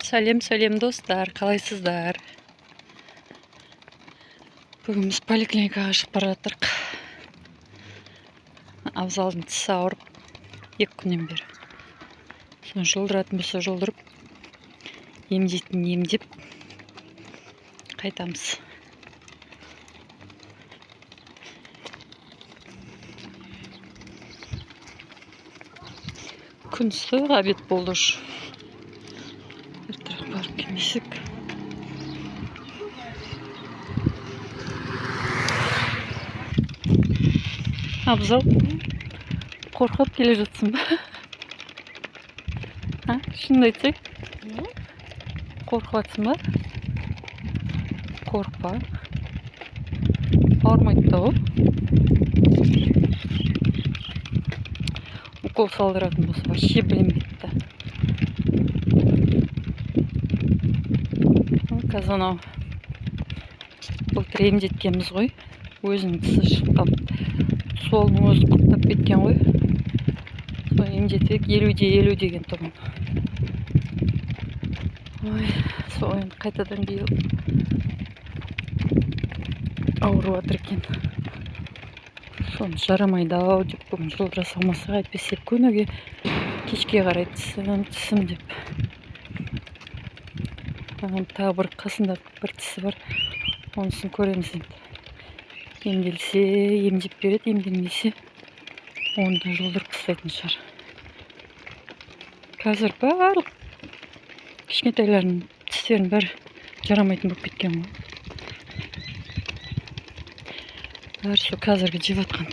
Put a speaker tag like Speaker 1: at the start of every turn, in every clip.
Speaker 1: Сәлем, сәлем, достар, қалайсыздар? Бүгін біз поликлиникаға шығып бара жатырық. Абзалдың тісі ауырып 2 күннен бері. Соны жұлдыратын болса жұлдырып, емдейтін емдеп қайтамыз. Күн ыстық, обед болды уже. Ертерек барып келмесек. Абзал, қорқып келе жатсың ба? А, шынымды айтсай, қорқып жатсың ба? Қорықпа. Ауырмайды да ғой. Укол салдыратын болса, вообще білінбейді да. Қазір анау былтыр емдеткенбіз ғой, өзінің тісі шығып қалып, солының өзі құрттап кеткен ғой. Соны емдетіп, 50 де 50 деген тұғын. Ой, сол енді қайтадан биыл ауырып жатыр екен. Соны жарамайды ау деп бүгін жұлдыра салмасақ, әйтпесе күніге кешке қарай тісім, тісім деп. Ана тағы бір қасында бір тісі бар, онысын көреміз енді. Емделсе, емдеп береді, емделмесе, оны да жұлдырып тастайтын шығар. Қазір барлық кішкентайлардың тістерінің бәрі жарамайтын болып кеткен ғой. Бәрі сол қазіргі жеп жатқан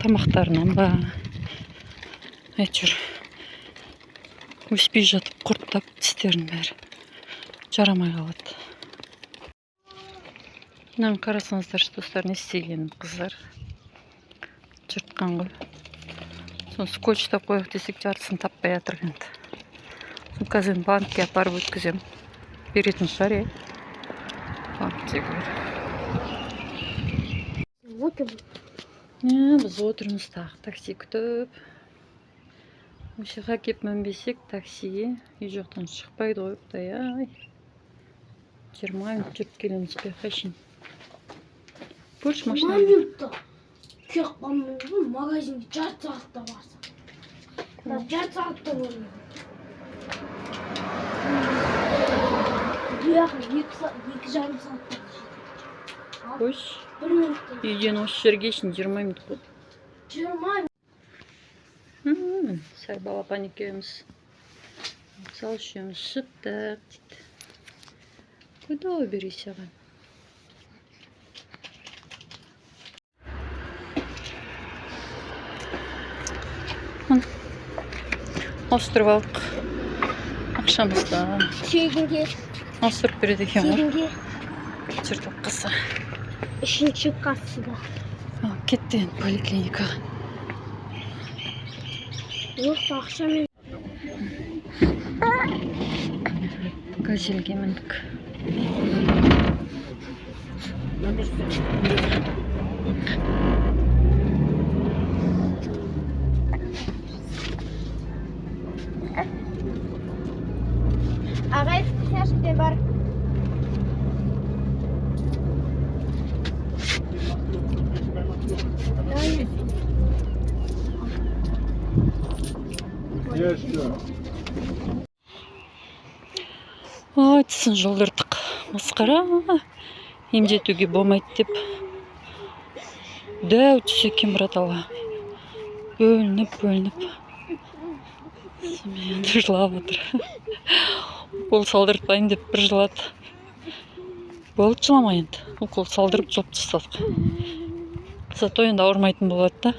Speaker 1: тамақтарынан ба, әйтеуір өспей жатып құрттап, тістерінің бәрі жарамай қалады. Мынаны қарасаңыздаршы, достар, не істеген қыздар, жыртқан ғой. Соны скотчтап қояйық десек, жартысын таппай жатыр енді. Соны қазір енді банкке апарып өткіземін, беретін шығар, иә, банктегілер.
Speaker 2: Отыр.
Speaker 1: Иә, біз отырмыз тағы такси күтіп. Осы жаққа келіп мінбесек таксиге, үй жақтан шықпайды ғой, құдай ай. 20 минут жүріп келеміз бұ жаққа шейін. Көрші
Speaker 2: 20
Speaker 1: машина.
Speaker 2: минутта келіп қалмаймын ғой, магазинге жарты сағатта барсам. Даже жарты сағатта бармаймын. Бұл жаққа 2,5 сағатта жетеді.
Speaker 1: Қойшы.
Speaker 2: 1 минутта.
Speaker 1: Үйден осы жерге шейін 20 минут қой.
Speaker 2: 20.
Speaker 1: Сәл балапан екеуміз. Мысалы, үшеуміз шықтық дейді. Куда убери саған? Міне, ауыстырып алдық ақшамызды.
Speaker 2: Тегінге.
Speaker 1: Ауыстырып береді екен ғой.
Speaker 2: Тегінге.
Speaker 1: Жыртылып қалса.
Speaker 2: Үшінші кассада.
Speaker 1: Ал, кетті енді поликлиникаға.
Speaker 2: Жоқ, ақшамен.
Speaker 1: Газельге міндік.
Speaker 2: Ағай, вкусняшка бар.
Speaker 3: Еще.
Speaker 1: Ой, тісін жұлдырдық, масқара. Емдетуге болмайды деп. Дәу түс екен, братала, бөлініп бөлініп. Сонымен енді жылап отыр. Укол салдыртпайын деп бір жылады. Болды, жылама енді. Укол салдырып, жұлып тастадық. Зато енді ауырмайтын болады да.